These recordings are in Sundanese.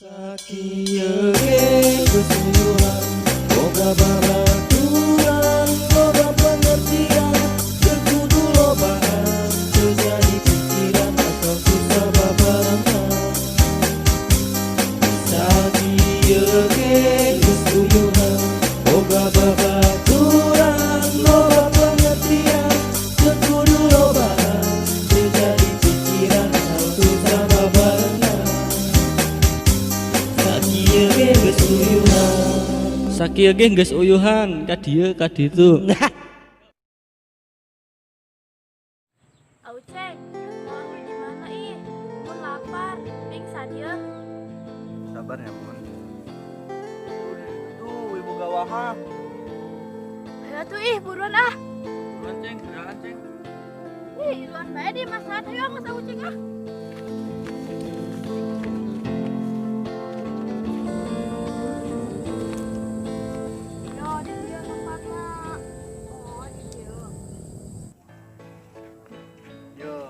Sakieu ge geus uyuhan, boga babaturan loba pengertian, teu kudu lobaan, teu jadi pikiran asal susah babarengan. Sakieu ge geus uyuhan, boga babaturan loba pengertian, teu kudu lobaan, teu jadi pikiran asal susah babarengan. Sakieu ge geus uyuhan. Sakieu ge geus uyuhan ka dieu ka ditu. Auceng, mau aku di mana ih? Mun lapar, pingsan ya. Sabar ya, Bun. Tuh, ibu gawah. Ayo tuh ih, buruan ah. Buruan ceng, gerak ceng. Ih, iluan bae di Mas Saat, ayo Mas Auceng ah. Yo, di dieu tempatna. Oh, di dieu. Yo,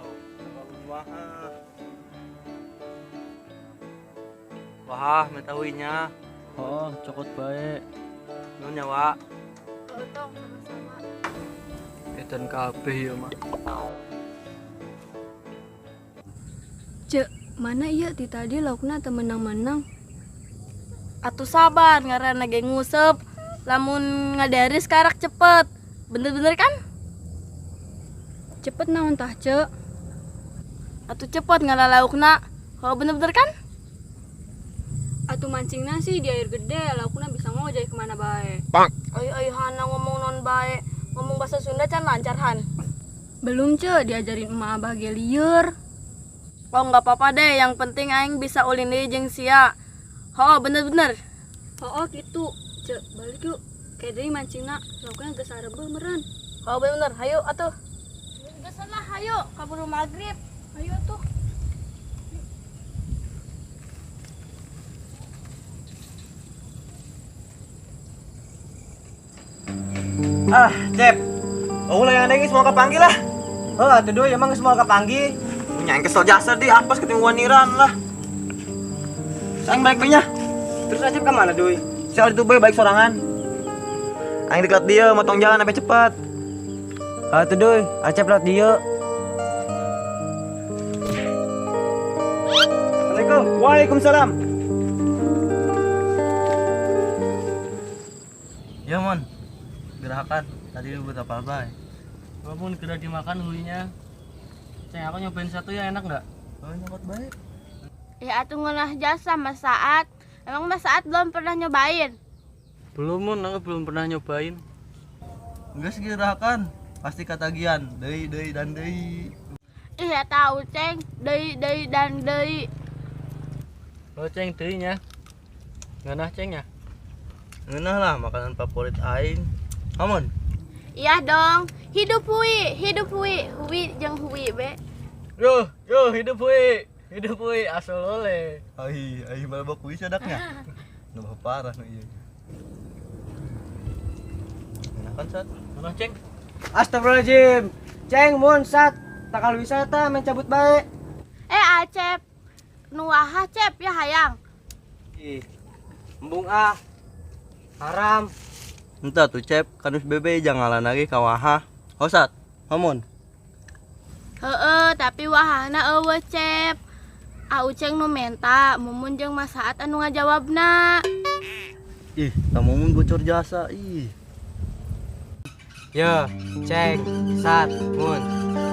wah. Wah, minta nya. Oh, cokot bae. Nuhun nya, Wak. Oh, tong sama-sama. Edan kabeh ya, Mak. Cek, mana iya ti tadi laukna teu menang-menang. Atuh sabar, ngaranna ge nguseup. Lamun ngadaris karak cepet. Bener-bener kan? Cepet naon tah, Cek? Atuh cepet ngalalaukna. Kalau bener-bener kan? Atuh mancingna sih di air gede, laukna bisa ngojek kemana bae. Ayo ayo Hana ngomong non bae. Ngomong bahasa Sunda can lancar Han. Belum, Cek, diajarin emak abah ge lieur. Oh nggak apa-apa deh, yang penting aing bisa ulin deui jeung sia. Oh bener-bener. Oh, gitu. Cek, balik yuk. Kayak deui mancingna, laukna geus sarebeuh meureun. Oh bener-bener, hayu atuh. Geus lah hayu, kaburu maghrib. Ayo tuh. Ah, Cep. Oh, lah yang ada semua kepanggil lah. Oh, atuh duy, emang semua kepanggil. Punya yang kesel jasa di apes ketemu waniran lah. Sayang balik nya. Terus Acep kemana duy? Saya itu baik sorangan. Aing dikelat dia, motong jalan sampai cepat. Atuh duy, Acep lewat dia. Assalamualaikum. Waalaikumsalam. Ya, Mon. Gerakan tadi buat apa bae? Walaupun gerak dimakan huinya. Ceng, aku nyobain satu ya, enak nggak? Oh, nyokot baik. Ya atuh ngeunah jasa Mas Saat. Emang Mas Saat belum pernah nyobain? Belum, Mon, aku belum pernah nyobain. Enggak sih gerakan, pasti katagihan, deui deui dan deui. Iya tahu Ceng, deui deui dan deui. Lo Ceng deui nya. Ngeunah Ceng ya? Ngeunah lah makanan favorit aing. Amun. Iya dong, hidup hui, hidup hui, hui jeung hui be. Yo, yo hidup hui. Hidup hui asal oleh. Ai, ai malah baku sadaknya. Nambah parah nu ieu. Ngeunah kan Sat? Ngeunah Ceng. Astagfirullahaladzim. Ceng, mun, sat. Takal wisata mencabut bae. Eh Acep, nu wahah Cep ya hayang. Ih, embung ah. Haram. Entah tuh Cep, kanus bebe jangan lagi kawaha. Hosat, hamun. Heeh, tapi wahana eueuh Cep. Auceng nu menta, Mumun jeung Mas Saat anu ngajawabna. Ih, tak Mumun bocor jasa ih. Yo, Ceng, sat, mun.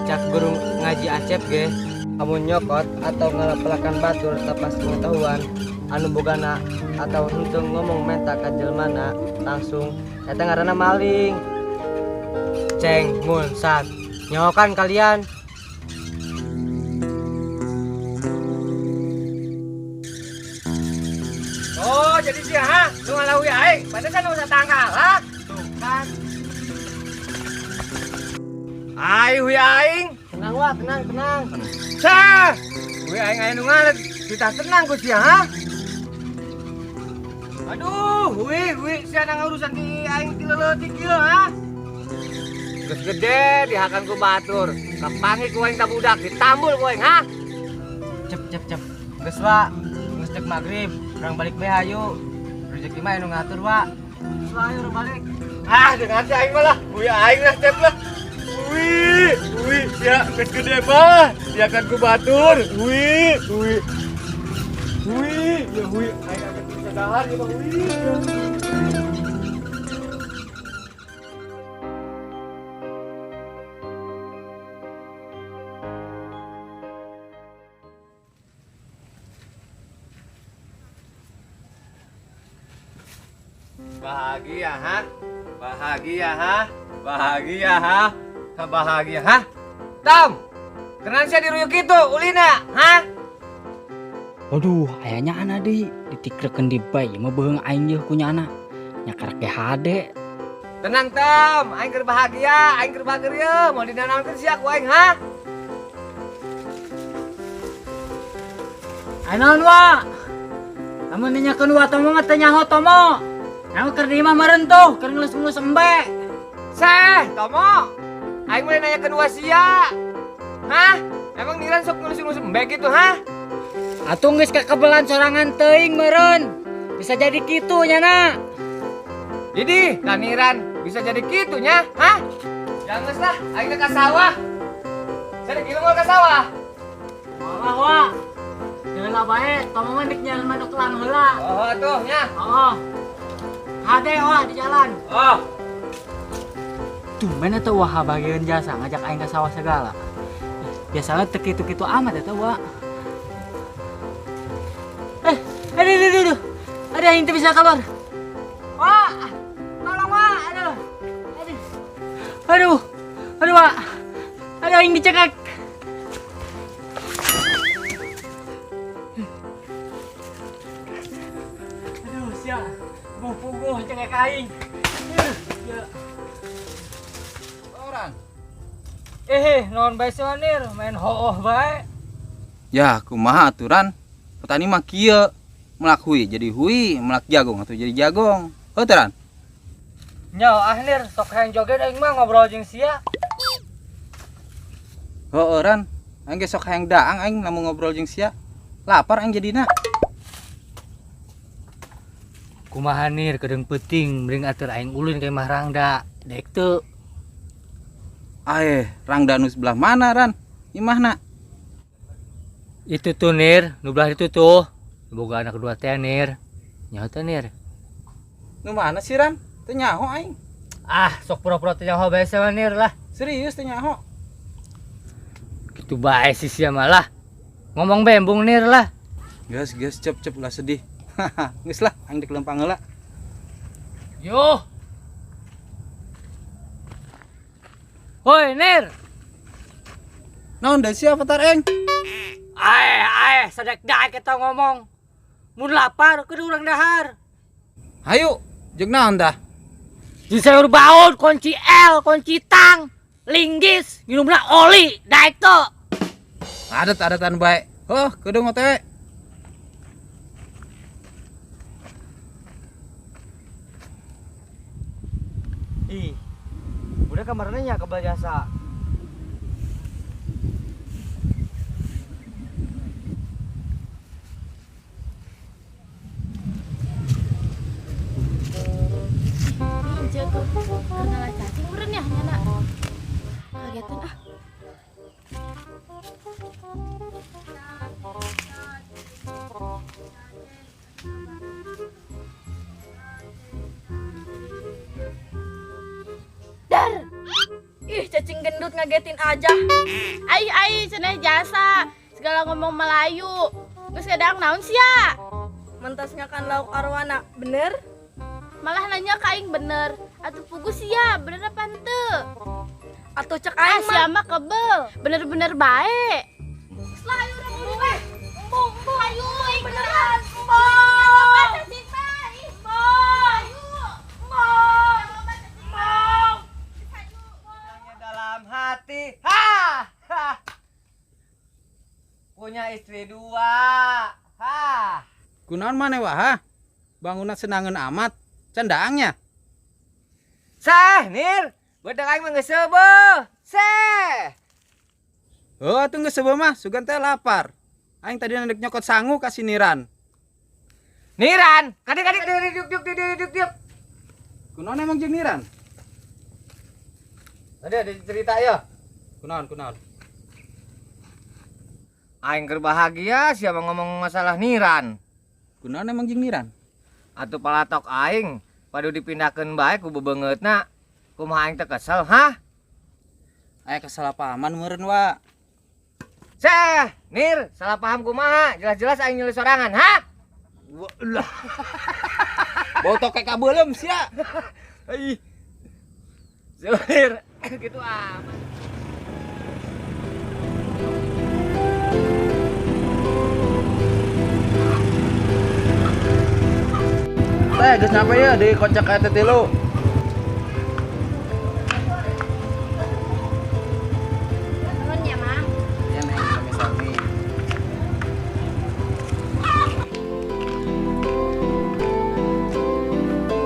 Cak guru ngaji Acep ge, amun nyokot atau ngalapelakan batur tanpa pengetahuan anu bogana atau henteu ngomong menta ka jelmana langsung eta ngaranna maling. Ceng, mun, sat. Nyawakan kalian. Oh, jadi sia ha, nu ngalawi aing, pantesan nu satanggal ha. Tuh kan. Ai hui aing. Tenang wah, tenang, tenang. Sah. Hui aing aya nu ngalet, kita tenang ku sia ha. Aduh, hui hui sia nang urusan di aing ti leutik ieu ha. Geus gede dihakan ku batur, kapangi ku aing ka budak ditambul ku aing ha. Cep cep cep. Geus wa, geus Cek maghrib, urang balik bae hayu. Rezeki mah anu ngatur, Wak. Lah ayo urang balik. Ah, dengan si aing mah lah. Hui aing lah Cep lah. Hui, hui, ya geus gede mah. Dia kan ku batur. Hui, hui. Hui, ya hui aing akan bisa dahar ya mah hui. Bahagia ha? Bahagia ha? Bahagia ha? Bahagia ha? Tam, kenapa sih diruyuk itu ulina ha? Waduh, ayahnya anak di ditikreken di bay mah beheung aing yeuh kunya anak. Nya karek ge hade. Tenang Tam, aing keur bahagia, aing keur bager ye, mau dinanaonkeun sia ku aing ha? Ayo naon wa? Lamun nanyakeun wa tomo mah teu nyaho tomo. Naon keur di imah meureun tuh, keur ngelus-ngelus embe. Seh, Tomo. Aing mulai nanyakeun wa sia. Hah? Emang Niran sok ngelus-ngelus embe gitu ha? Atuh geus kakebelan sorangan teuing meureun. Bisa jadi kitu nya na. Jadi, nah Niran bisa jadi kitu nya, hah? Jangan geus lah, aing ka sawah. Saya gila mau ke sawah. Wah, wa. Heula bae, Tomo mah nek nyalan manuk lang heula. Oh, tuh nya. Oh. Hade wah di jalan. Oh. Tumben eta wah bagian jasa ngajak aing ke sawah segala. Biasanya teu kitu-kitu amat eta wah. Aduh, aduh, aduh. Ada yang bisa keluar. Wah, tolong wah, aduh. Aduh. Aduh. Aduh, wah. Ada yang dicekak. Aduh, sia. Puguh cekak aing. Ya. Orang. Non bae nir, main hooh bae. Ya, kumaha aturan? Petani mah kieu. Melak hui jadi hui, melak jagung atau jadi jagong. Heuh teran. Nya ah nir, sok hayang joget aing mah ngobrol jeung sia. Heueuh ran, aing ge sok hayang daang aing lamun ngobrol jeung sia. Lapar aing jadina. Kumaha nir kedeung peuting mending atur aing ulun ka imah Rangda. Dek teu. Aeh, Rangda nu sebelah mana ran? Imahna? Itu tuh nir, nu belah itu tuh. Boga anak kedua teh nir. Nyaho teh nir. Nu mana sih ran? Teu nyaho aing. Ah, sok pura-pura teu nyaho bae sia nir lah. Serius teu nyaho. Kitu bae sih sia malah. Ngomong bae embung nir lah. Geus geus cep cep lah sedih. Geus lah aing dek lempang heula. Yo. Hoi nir. Naon da sia patar aing? Aeh, aeh, sadek daek kita ngomong. Mun lapar kudu urang dahar. Hayu, jeung naon dah? Di sayur baut, kunci L, kunci tang, linggis, minumna oli, daek teu. Adat-adatan bae. Heuh, kudu ngote. Ih. Udah kamarnya nya kebal jasa. Kenal cacing meureun ya nyana. Kagetan ah. Dar. Ih, cacing gendut ngagetin aja. Ai ai cenah jasa segala ngomong Melayu. Geus kadang naon sia? Mentasnya kan lauk arwana, bener? Malah nanya ka aing bener. Atuh pugu sia, bener apa henteu? Atuh cek aing mah. Sia mah kebel, bener-bener bae. Geus lah ayo urang ulin we. Embung, embung, ayo aing beneran. Embung. Cacing mah, ih, embung. Ayo. Embung. Embung. Dalam hati, ha, ha. Punya istri dua, ha. Kunaon maneh wah, ha? Bangunan senangeun amat, cendaangnya. Seh, nir, bedeng aing mah geus seubeuh. Seh. Heuh, atuh geus seubeuh mah, sugan teh lapar. Aing tadi ndek nyokot sangu ka siniran. Niran, kadi kadi kadi diuk diuk diuk diuk diuk. Kunaon emang jeung Niran? Tadi ada cerita ya. Kunaon kunaon? Aing keur bahagia siapa ngomong masalah Niran. Kunaon emang jeung Niran? Atuh palatok aing padu dipindahkeun bae ku bebeungeutna. Kumaha aing teh kesel, hah? Aya kesalahpahaman meureun wa. Seh, Nir, salah paham kumaha? Jelas-jelas aing nyuli sorangan, hah? Lah. Bau tokek kabeuleum sia. Ih. Nir, gitu amat. Teh, geus nyampe ya di kocak RT 3. Nuhun ya, Mang. Ya, Neng, sami-sami.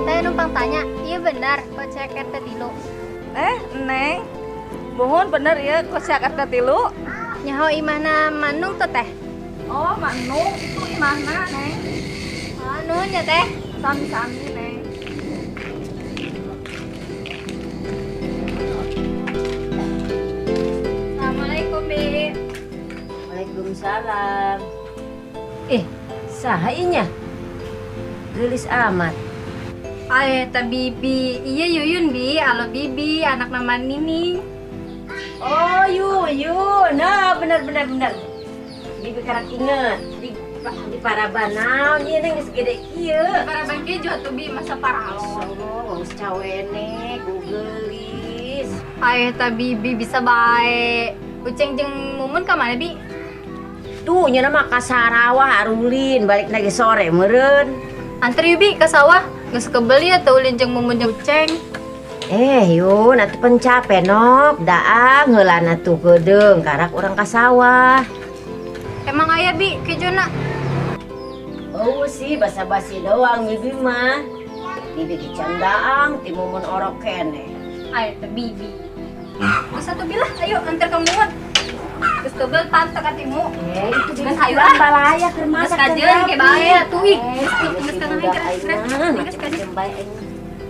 Saya numpang tanya, iya benar kocak RT 3. Neng. Mohon bener ya kocak RT 3. Nyaho imahna Manung tuh teh. Oh, Manung itu imahna, Neng. Oh, nuhun ya teh. Sami-sami, Neng. Assalamualaikum, Bi. Waalaikumsalam. Saha inya? Geulis amat. Ay, ta Bibi. Iya Yuyun, Bi. Alo Bibi, anak nama Nining. Oh, Yuyun. Nah, benar benar benar. Bibi karak inget di Paraban naon ieu neng geus gede kieu. Paraban kieu juga tuh Bi masa paralon. Allah, geus cawene, geulis. Ay, ta Bibi bisa bae. Uceng jeung Mumun ka mana, Bi? Tuh nya mah ka Sarawah arulin balik lagi sore meureun. Anter yuk Bi ka sawah. Geus kebeli atuh ulin jeung Mumun jeung Uceng. Yun, atuh pencape nok, daang heulana tuh keudeung karak urang ka sawah. Emang aya Bi kejona? Oh sih basa-basi doang Bibi mah. Bibi kican daang ti Mumun orok keneh. Ayo teh Bibi. Geus atuh bilah, ayo anter ka Mumun. Geus kebel tante ka timu. Itu Geus hayu ah. Balaya keur Geus masak kajeun ke bae atuh ih. Geus Geus geus geus kajeun bae aing.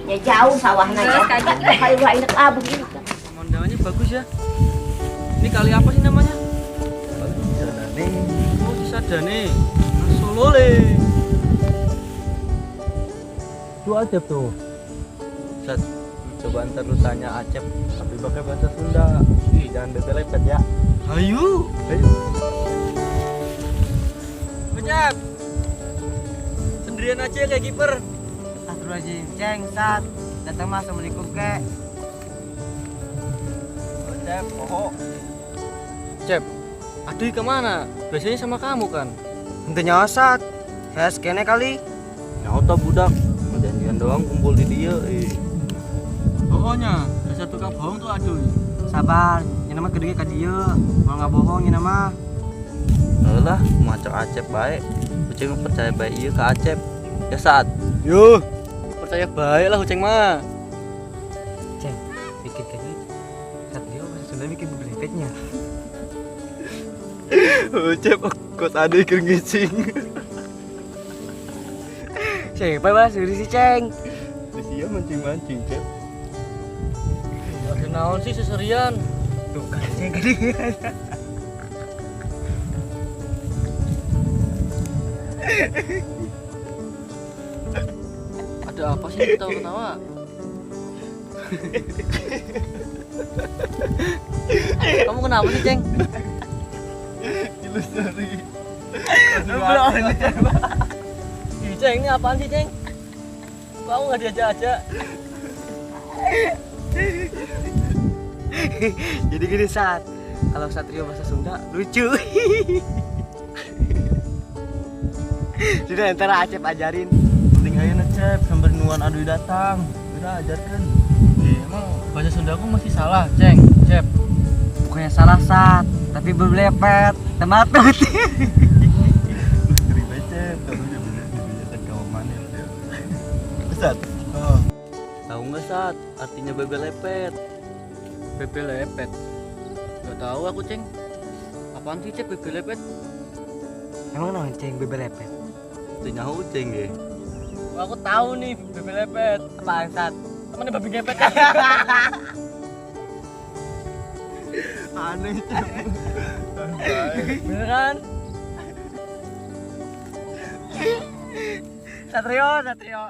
Ya jauh sawahna Geus ya. kajeun. Hayu aing rek abuk ieu. Pemandangannya bagus ya. Ini kali apa sih namanya? Cisadane. Oh, Cisadane. Solo le. Tuh Acep tuh. Sat, coba ntar lu tanya Acep, tapi pakai bahasa Sunda. Ih, jangan bebe lepet ya. Ayo. Ayo. Acep. Sendirian aja kayak kiper. Astagfirullahaladzim, Ceng, Sat. Datang mah assalamualaikum kek. Cep, poho. Cep, aduh kemana? Biasanya sama kamu kan? Henteu nyawa Sat. Saya skene kali. Nyawa budak. Janjian doang kumpul di dia. Pokoknya, dasar tukang bohong tuh aduh. Sabar, nya mah gede ka dieu. Mau nggak bohong nya mah. Lah, maco Acep bae. Uceng percaya bae ieu ka Acep. Ya Sat. Yuh, percaya bae lah Uceng mah. Ceng, bikin kayak gitu. Sat dia bahasa Sunda bikin bebelepetnya. Ucep kok tadi keur ngicing. Ceng, bebas sih Ceng. Sia mancing-mancing, Cep. Ada naon sih seserian? Tuh kan Ceng gede. Ada apa sih ketawa-ketawa? Kamu kenapa sih, Ceng? Ilustrasi. Ih, Ceng, ini apaan sih, Ceng? Kok aku nggak diajak-ajak? Jadi gini Sat, kalau Satrio bahasa Sunda lucu. Sudah ntar Acep ajarin. Penting aja Cep, sambil nuan aduh datang. Udah ajarkan. Emang bahasa Sunda aku masih salah, Ceng, Cep. Bukannya salah Sat, tapi bebelepet, tematut. Ngeri banget, Cep. Kamu udah bener-bener kamu mana ya. Sat. Oh. Tahu nggak Sat, artinya bebelepet? Bebelepet. Gak tahu aku, Ceng. Apaan sih, Cep, bebelepet? Emang naon Ceng bebelepet? Teu nyaho uceng ge. Aku tahu nih bebe lepet. Bangsat. Temennya babi ngepet. Aneh Cep. Beneran? Satrio, Satrio.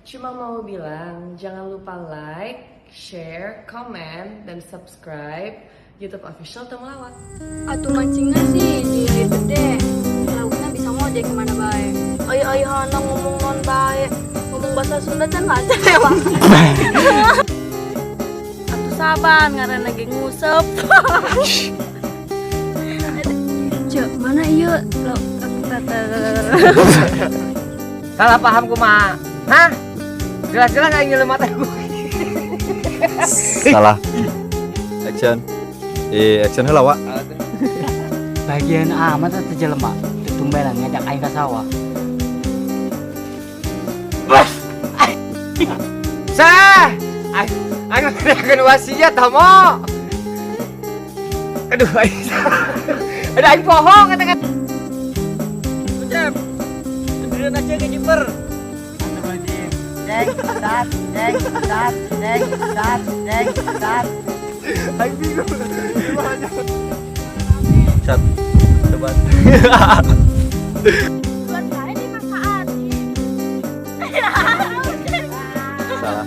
Cuma mau bilang, jangan lupa like, share, comment, dan subscribe YouTube official Temulawak. Atuh mancingnya sih di air gede. Lauknya bisa ngojek kemana bae. Ayo ayo hana ngomong non bae. Ngomong bahasa Sunda can lancar ya, Pak. Atuh sabar ngaranna ge ngusep. Cek, mana ieu? Salah paham kumaha? Hah? Jelas-jelas aing nyelem mata gue. Salah. Action. Action heula, Wak. Bagian amat atuh jelema. Tumbenan ngajak aing ka sawah. Bos. Sah. Aing akan wasiat tomo. Aduh, aing. Aduh, aing bohong kata kata. Cep. Sendirian aja ke kiper. Cek, sat, cek, sat, cek, sat, cek, sat. Aing bingung. Gimana? Sat. Coba. Buat bae dimakan. Salah.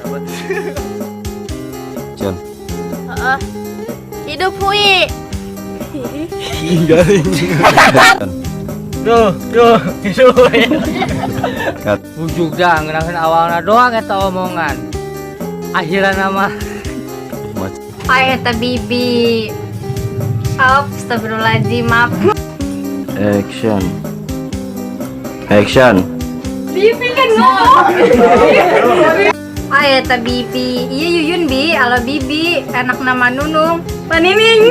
Coba. Action. Heeh. Hidup hui. Garing. Duh, duh, duh. Cut. Bujuk dah ngeunaheun awalna doang eta omongan. Akhirna mah Hai eta bibi. Astagfirullahaladzim, maaf. Action. Action. Bibi kan ngomong. Hai eta bibi. Iya Yuyun bi, ala bibi, anak nama Nunung. Panining.